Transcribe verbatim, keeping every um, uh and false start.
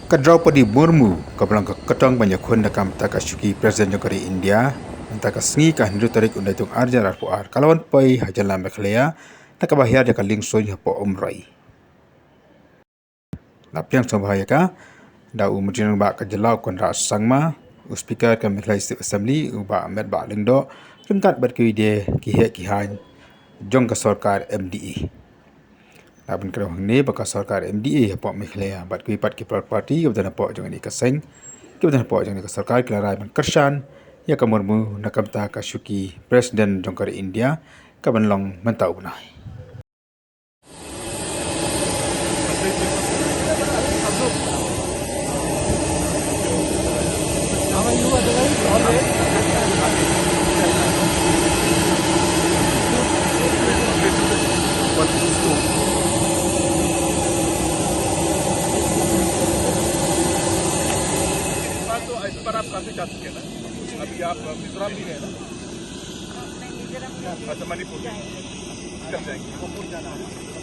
Ka Draupadi Murmu, kaba long ka kyrtong ban ïakhun na ka bynta ka shuki President jong ka ri India, mynta ka sngi ka hynriew tarik u Naitung arhajar arphew ar, ka la wan poi ha jylla Meghalaya na kaba hiar ïa ka liengsuiñ hapoh Umroi. La pdiang sngewbha ïa ka da u Myntri Rangbah ka jylla u Conrad Sangma, u Speaker ka Meghalaya State Assembly u Bah Metbah Lyngdoh, ryngkat bad kiwei de ki heh ki haiñ jong ka sorkar M D A. La pynkynmaw hangne ba ka sorkar M D A hapoh Meghalaya bad kiwei pat ki party kiba don hapoh jong kane ka seng, kiba don hapoh jong kane ka sorkar, ki la rai ban kyrshan ïa ka Murmu na ka bynta ka shuki President jong ka ri India kaban long mynta u bnai. इस बार तो, इस बार आप काफी जा चुके हैं ना? अभी आप मिजोरम भी गए ना? अच्छा, मणिपुर। कब जाएंगे?